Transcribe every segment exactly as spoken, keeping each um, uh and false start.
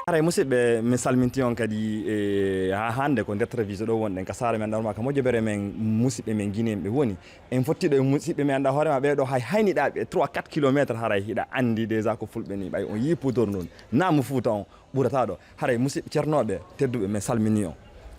Haray, musidɓe, mi salminti on kadi, e, haa hannde ko nder télévision ɗo wonɗen ka saare men, ɗan ka mojobere men, musidɓe men Guinéen ɓe woni. En fottiɗo e musidɓe men, annda hoore ma ɓee ɗo hay hayniɗaa ɓe trois, quatre kilomètres, haray hiɗa anndi déjà ko fulɓe ni, ɓay on yii pudor ndun. Naamu Fuuta on ɓurata ɗo. Haray musidɓe cernooɓe, tedduɓe, men salmini on.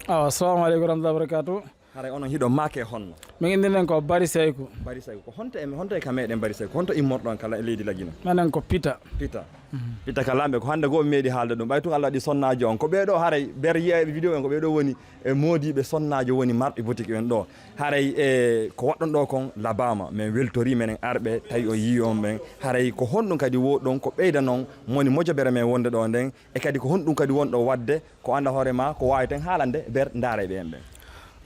Awa, assalamu aleykum wa rahmatullahi wa barakatuh. Haray onon hiɗo maake honno? Min inndirɗen ko Bari Sayku. Bari Sayku. Ko honto e, honto e ka meɗen Bari Sayku? Honto immorɗon ka la-, leydi Lagine? Menen ko Pita. Pita. Mhm. Pita ka lamɓe, ko hannde goo mi meeɗi haalde ɗum. Ɓay tun Allah waɗi sonnaajo on. Ko ɓee ɗo haray, ber yeeyɓe vidéo en, ko ɓee ɗo woni e moodiiɓe sonnaajo woni marɓe boutique en ɗo. Haray e ko waɗɗon ɗo kon labaama. Men weltori menen arɓe, tawi on yii on ɓen. Haray ko honɗum kadi woɗɗon ko ɓeydanon moni mojobere men wonde ɗo nden? E kadi ko honɗum kadi wonɗo waɗde ko annda hoore ma, ko waaweten haalande ber ndaarayɓe en ɓen?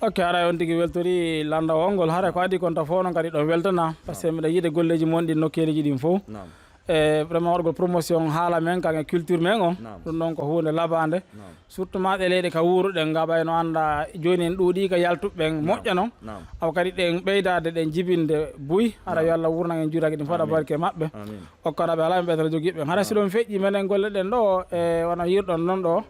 Ok, haray on tigi weltori lanndawol ngol. Haray ko adii kon tan fof noon kadi ɗon weltana, parce que mbiɗa yiɗa golleeji mon ɗin nokkeeleeji ɗin fof. Naam. E vraiment waɗgol promotion haala men, kan e culture men on. Naam. Ɗum ɗon ko huunde labaande. Naam. Surtout ma ɗe leyɗe ka wuuruɗen nga, ɓay no annda jooni en ɗuuɗii ka yaltuɓe ɓen moƴƴa noon. Naam. Awa kadi ɗen ɓeydaade, ɗen jibinde buy, hara yo Allah wurnan en juuɗe ɗin fof, waɗa barke maɓɓe. Amin. Okkana ɓe alaa ɓe ɓeytata jogiiɓe ɓen. Hara si ɗum feƴƴi, menen golle ɗen ɗo, e wano yiirɗon noon ɗo,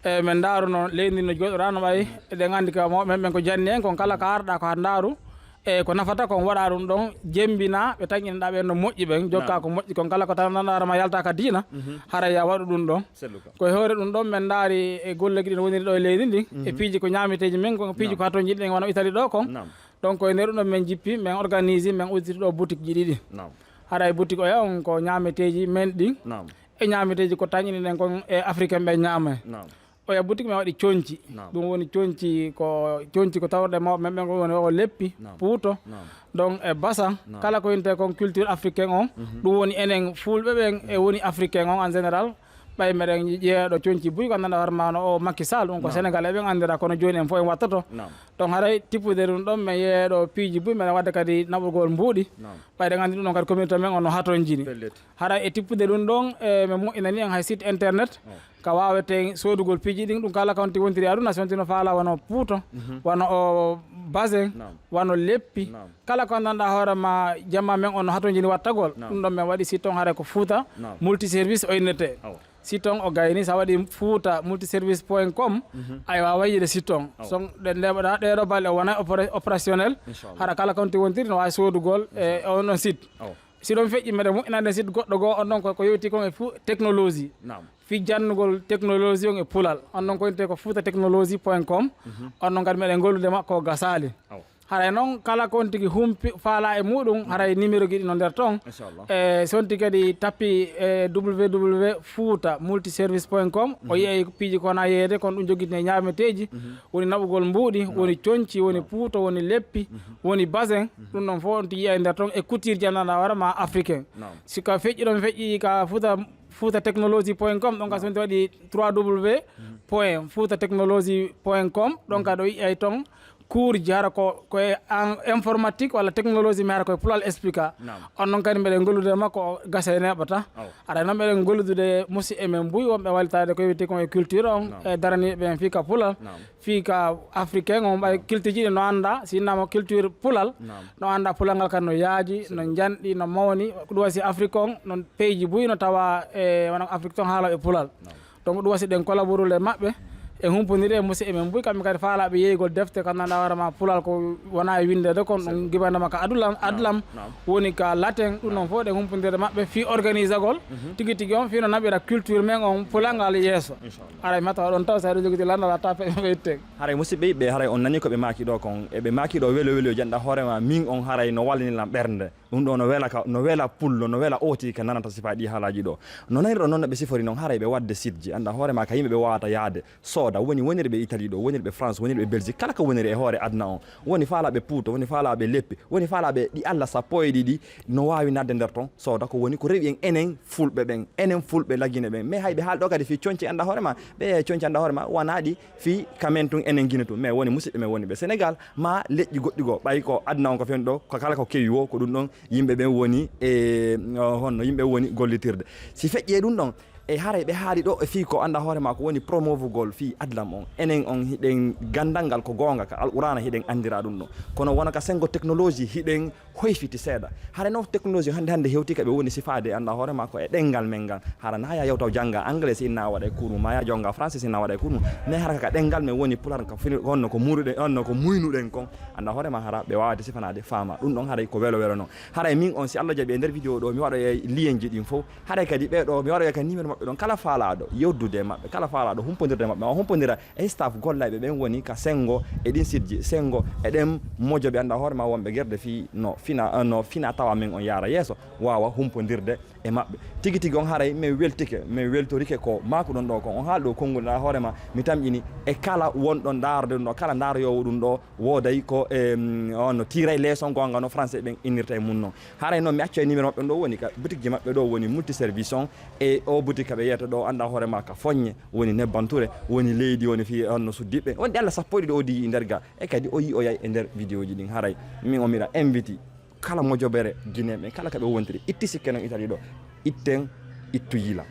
e men ndaaruno leydi no jooɗoraa no ɓay, eɗen anndi ka mawɓe men ɓen ko janni en, kon kala ka arɗa ko haa ndaaru, e ko nafata kon waɗa ɗum ɗon, jemmbina ɓe taƴƴinɗa ɓen no moƴƴi ɓen, jokka ko moƴƴi kon kala ko tan nandaara ma yalta ka diina, hara ya waɗu ɗum ɗon. Selluka. Ko e hoore ɗum ɗon men ndaari e golleeji ɗi no woniri ɗo e leydi ndi, e piiji ko ñaameteeji men, ko piiji ko hatonjiɗi ɗen wano Italie ɗo kon. Naam. Donc, ko e nder ɗum ɗon men jippi, men organisi, men udditi ɗo boutique ji ɗiɗi. Naam. Haray boutique oya on ko ñaameteeji men ɗin. Naam. E ñaameteeji ko taƴƴini ɗen kon e Africain ɓe ñaama. Naam. Oya boutique men waɗi conci. Naam. Ɗum woni conci ko, conci ko tawrɗe mawɓe men ɓen ko woni o leppi, naam, puuto. Naam. Donc, e basan, naam, kala ko winte kon culture africaine on, mhm, ɗum woni enen fulɓe ɓen e woni Africain on en général. Ɓay meɗen ƴeewa ɗo conci buy ko anndanɗaa hoore ma no o Macky Sall, ɗum ko, naam, Sénégalais ɓen anndira, kono jooni en fof en wattoto. Naam. Donc haray tippude ɗum ɗon, men yeeya ɗo piiji buy, meɗen waɗde kadi naɓugol mbuuɗi. Naam. Ɓay ɗen anndi ɗum ɗon kadi communauté men on no hatonjini. Pellet. Haray e tippude ɗum ɗon, e men moƴƴinani en hay site internet. Oh. Ka waaweten soodugol piiji ɗin, ɗum kala ka on tigi wontiri aduna, si on tigi no faala wano puuto, mhm, wano o basin, naam, wano leppi. Naam. Kala ko anndanɗaa hoore ma jamma men on no hatonjini wattagol. Naam. Ɗum ɗon men waɗi site on haray ko Fuuta, naam, multiservice o innete. Awa. Site on o gayni, sa waɗi fuuta multiservice point com, mhm, aywa, wayiɗe site on. Awa. Son ɗe ndeɓaɗa, ɗeɗo balɗe o wona opéré-, opérationnel. Inchallah. Hara kala konti wontiri no waawi soodugol e, inchallah, on ɗon site. Awa. Si ɗon feƴƴi, meɗen moƴƴinande site goɗɗo goo, on ɗon ko, ko yowti kon e fu-, technologie. Naam. Fi jannugol technologie on e pulal. On ɗon ko wiyetee ko fuuta technologie point com. Mhm. On ɗon kadi meɗen gollude makko o gasaali. Awa. Haray noon, kala ko on tigi humpi, faala e muɗum, haray numéro ji ɗi no nder toon. Inchallah. E, so on tigi kadi tappi e w w w fuuta multiservice point com, o, mhm, yiyay piiji ko wona yeeyde, kono ɗum jogitine ñaameteeji, mhm, woni naɓugol mbuuɗi, naam, woni conci, woni, naam, puuto, woni leppi, mhm, woni basin, mhm, ɗum ɗon fof on tigi yiyay nder toon, e couture ji anndanɗaa hoore ma africain. Naam. Si ka feƴƴi ɗon feƴƴi ka fuuta, fuuta technologie point com, ɗon ka, naam, so on tigi waɗi trois w point fuuta technologie point com, ɗon, mhm, kadi o yiyay toon cours ji hara ko, ko e en-, informatique walla technologie, mi hara ko e pulal expliqué. Naam. On noon kadi mbeɗen gollude e makko, o gasa e neeɓata. Awa. Aray noon mbeɗen golludude musidɓe men buy wonɓe wallitaade ko wiyetee kon e culture on, naam, e daraniiɓe en fii ka pulal, naam, fii ka africain on, ɓay, naam, culture ji ɗi no annda, si innama culture pulal, naam, no annda pulal ngal kadi no yaaji, no, selluɗo, njanɗi, no mawni, ko ɗum waɗi si Afrique on, no piiji buy no tawa e wano Afrique toon haala e pulal. Naam. Donc, ɗum waɗi si ɗen collaborude e maɓɓe, e humpondirde e musidɓe men buy, kamɓe kadi faalaaɓe yeeygol defte, ko anndanɗaa hoore ma pulal ko wona e winndeede kon, ɗum, selluɗo, gibande ma ka adulam, naam, adlam, naam, woni ka latin, ɗum, naam, ɗon fof ɗen humpondirde maɓɓe fii organisagol, mhm, tigi tigi on, fii no naɓira culture men on pulal ngal yeeso. Inchallah. Haray mi hatta ɗon taw, so eɗen jogiti lanndal, a tape ɓe itten. Haray musidɓe yiɓɓe, haray on nani ko ɓe maaki ɗo kon, e ɓe maaki ɗo welo welo, jannɗaa hoore ma, min on haray no wallini lan ɓernde. Ɗum ɗo no wela ka, no wela pullo, no wela ooti ka nanata sifaa ɗi haalaaji ɗo. No nanirɗon noon no ɓe sifori noon, haray ɓe waɗde site ji, annda hoore ma ka yimɓe ɓe waawata yahde, sooda, woni wonirɓe Italie ɗo, wonirɓe France, wonirɓe Belgique, kala ko woniri e hoore aduna on. Woni faalaaɓe puuto, woni faalaaɓe leppi, woni faalaaɓe ɗi Allah sappo e ɗiɗi, no waawi naatde nder toon, sooda ko woni ko rewi en enen fulɓe ɓen, enen fulɓe Lagine ɓen. Mais hay ɓe haali ɗo kadi fii conci, annda hoore ma, ɓe conci, annda hoore ma, wonaa ɗi fii ka men tun, enen Gine tun, mais woni musidɓe men woni ɓe Sénégal, maa leƴƴi goɗɗi goo, ɓay ko aduna on ko fewni ɗo, ko kala ko kewi wo, ko ɗum ɗon yimɓe ɓen woni e, o, honno yimɓe woni gollitirde. Si feƴƴi e ɗum ɗon, E haray ɓe haali ɗo e fii ko annda hoore maa ko woni promovugol fii adlam on. Enen on hiɗen ganndal ngal ko goonga, ka Alqur'aana hiɗen anndira ɗum ɗon. Kono wona ka senngo technologie hiɗen hoyfiti seeɗa. Hara non technologie hannde hannde hewti ka ɓe woni sifaade annda hoore maa ko e ɗenngal men ngal. Hara na ya yewtaw jannga anglais si inna waɗa e kuuɗum, ma ya jonnga français si inna waɗa e kuuɗum. Mais hara ka ɗenngal men woni pular ka fini honno ko muruɗen, honno ko muynuɗen kon. Annda hoore maa hara ɓe waawata sifanaade faama. Ɗum ɗon haray ko welo welo non. Haray min on si Allah jaɓi e nder vidéo ɗo mi waɗa e lienji ɗin fof. Haray kadi ɓee ɗo mi waɗa ka numéro maɓɓe ɗon kala faalaaɗo yewdude e maɓɓe, kala faalaaɗo humpondirde e maɓɓe, ma humpondira e staff gollayɓe ɓen woni ka senngo e ɗin sitji, senngo e ɗen mojoɓe annda hoore ma wonɓe gerde fii no fina, no fina tawa men on yaara yeeso, waawa humpondirde e maɓɓe. Tigi tigi on haray min weltike, min weltorike ko maakuɗon ɗo kon. On haali ɗo konngol annda hoore ma mi tamƴini e kala wonɗon ndaarde ɗum ɗo, kala ndaaroowo ɗum ɗo wooday ko, em, on no tiiray leeson goonga no français ɓen innirta e mum non. Haray noon mi acca e numéro maɓɓe ɗo woni ka boutique ji maɓɓe ɗo woni multiservice on e o boutique ka ɓe yeyata ɗo annda hoore ma ka Foññe woni nebbanture woni leydi woni fii on no suddiɓe woni ɗi Allah sappo e ɗiɗi o diyi e nder ga e kadi o yi'oyay e nder vidéo ji ɗin haray min o miɗa invite kala mojobere Guinée ɓen kala ka ɓe wontiri itti sikke non Italie ɗo itten ittu yila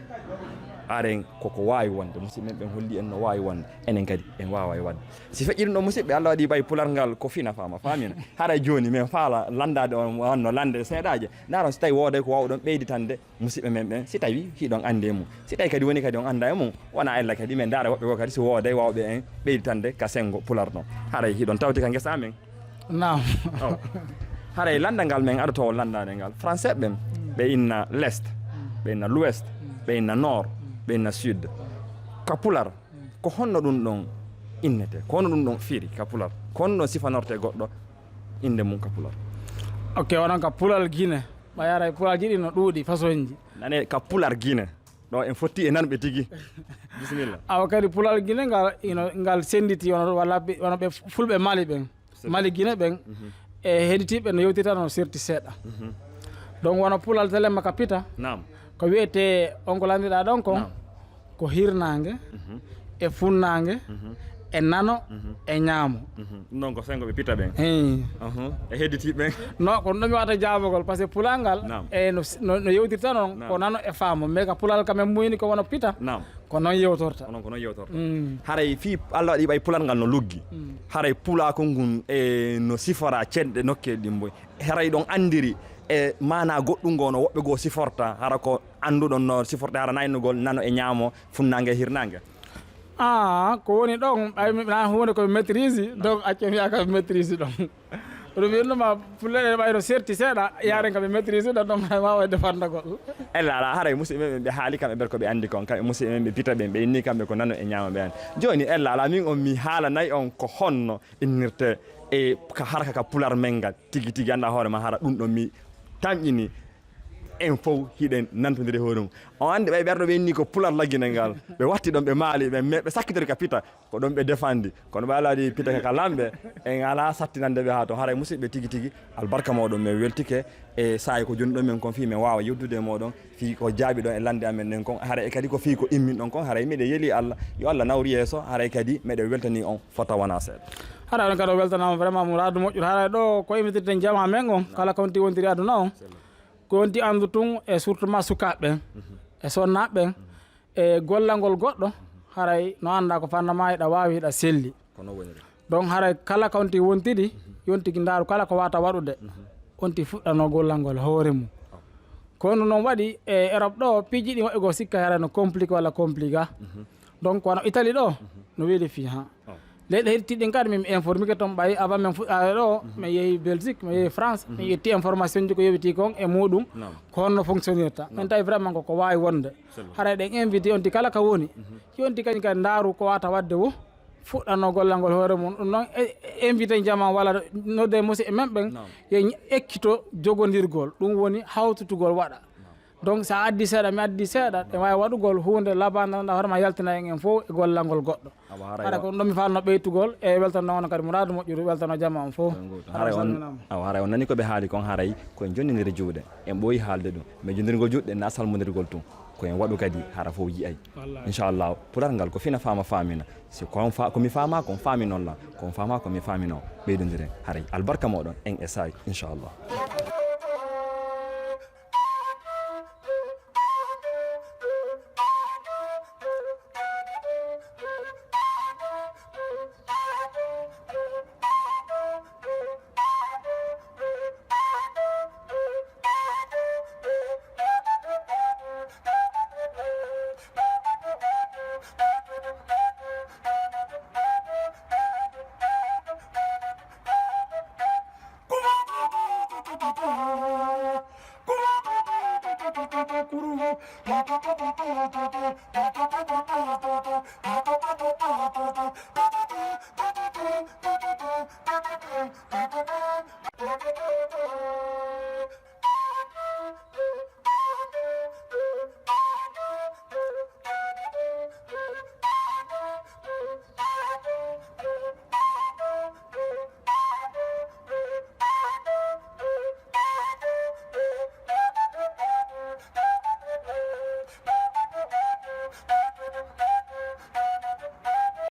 aren koko waawi wonde musidɓe men ɓen holli en no waawi wonde enen kadi en waaway wadde si feƴƴi ɗum ɗo musidɓe Allah waɗi ɓay pular ngal ko fina faama faamina haray jooni min faala landaade on wanno lande seeɗaaje ndaron si tawi wooday ko waawɗon ɓeyditande musidɓe men ɓen si tawi hiɗon anndi e mum si tawi kadi woni kadi on annda e mum wona ella kadi min ndaara woɓɓe goo kadi si wooday waawɓe en ɓeyditande ka senngo pular ɗon haray hiɗon tawti ka ngesa amen Naam. Haray lannda ngal men aɗotoo lanndaade ngal français ɓen ɓe inna l'est ɓe inna l'ouest ɓe inna nord ɓe inna sud ka pular ko honno ɗum ɗon innete ko honno ɗum ɗon firi ka pular ko honno ɗum ɗon sifanorte goɗɗo innde mum ka pular Ok, onon ka pulal Gine. Ɓayara e pulal jiɗi no ɗuuɗi façon ji. Nane ka pular Gine ɗo en fotti e nanɓe tigi. Bisimilla. Awa kadi pulal Gine ngal ino ngal senditi wono walla ɓe- wono ɓe fulɓe Mali ɓen. Mali Gine ɓen e heɗitiɓe no yewtirta no serti seeɗa. Donc wono pulal telemma ka pita Naam. Ko wiyete on ko landiɗa ɗon kon Naam. Ko hirnaange e funnaange e nano e ñaamo. Ɗum ɗon ko sengo ɓe pita ɓen. Eyi. E hedditiiɓe ɓen. No ko ɗum ɗo mi wata jaabogol par ce que pulal ngal Naam. E no, no, no yewtirta noon Naam. Ko nano e faamo mais ka pulal ka men muyni ko wono pita Naam. Ko noon yewtorta. Onon ko noon yewtorta. Haray fii Allah waɗi ɓay pulal ngal no luggi. Haray pulakol ngun e no sifora cenɗe nokkee ɗimboy. Haray ɗon anndiri e maana goɗɗum ngo no woɓɓe goo siforta hara ko annduɗon no siforte hara naynugol nano e ñaamo funnaange e hirnaange. Ah, ko woni ɗon ɓay mi na huunde koɓe maîtrise donc acce mi yaka ɓe maîtrise ɗon ɗum yennuma fulleɗe ɓayno serti seeɗa yaren ka ɓe maîtrise ɗon ɗon hay wawa defandagol. Ella ala haray musidɓe men ɓe haali kam e ɓer ko ɓe anndi kon kamɓe musidɓe men ɓe pita ɓen ɓe inni kamɓe ko nano e ñaama ɓe anndi jooni ella ala min on mi haalanay on ko honno innirte e ka harka ka pular men ngal tigi tigi annda hoore ma hara ɗum ɗon mi tamƴini en fof hiɗen nantondiri e hoore mum on anndi ɓay ɓerɗo ɓe inni ko pular laggine ngal ɓe watti ɗon ɓe maali ɓe mais ɓe sakkitori ka pita ko ɗon ɓe defandi kono ɓe aladi pita ka lamɓe en ala sattinande ɓe ha to haray musidɓe tigi tigi albarka moɗon min weltike e saayi ko joni ɗon min kon fii min wawa yewtude e moɗon fii ko jaabi ɗon e lande amen ɗen kon haray e kadi ko fii ko immin ɗon kon haray miɗen yeeli Allah yo Allah nawru yeeso haray kadi miɗen weltani on fota wona seeɗa Hara on kadi o weltanama vraiment muradu moƴƴude hara ɗo ko imitirten jama men on kala konti wontiri aduna on ko wonti andu tun e surtout ma sukaɓe ɓen e sonnaɓe ɓen e gollagol goɗɗo haray no anda ko fandama hiɗa wawi hiɗa selli donc haray kala ka wonti wontidi yontigi ndaru kala ko wata waɗude wonti fuɗɗano gollagol hoore mum kono noon waɗi e Europe ɗo piiji ɗi waɗugol sikka haray no compliqué walla compliqué donc wano Italie ɗo no weeli fi ha leyɗe heɗitiɗi ɗin kadi min informike toon ɓay avant min fuɗɗaade ɗo min yeehi Belgique min yeehi France min ƴetti information ji ko yowiti kon e muɗum ko honno fonctionnirta min tawi vraiment koko wawi wonde haray ɗen invité on ti kala ka woni yonti kañum kadi ndaaru ko wata wadde wo fuɗɗanno gollal ngol hoore mum ɗum noon invité jama walla nodde musidɓe men ɓen yo ekkito jogondirgol ɗum woni hawtutugol waɗa donc sa addi seeɗa mi addi seeɗa ɗe wawi waɗugol hunde labande ganduɗa hoorema yaltina en en fof e gollal ngol goɗɗo haɗa ko ɗum ɗo mi falno ɓeytugol e weltanno on kadi muradu moƴƴuru weltano jama on fof awa haray on nani koɓe haali kon haray koye jonnidiri juuɗe en ɓooyi haalde ɗum mais jonndirgol juuɗe na salmodirgol tun koyen waɗu kadi hara fof yiyay inchallah pular ngal ko fina fama famina si komi fama kon fami noon la komi fama komi famino ɓeydodiren haray albarka moɗon en e saay inchallah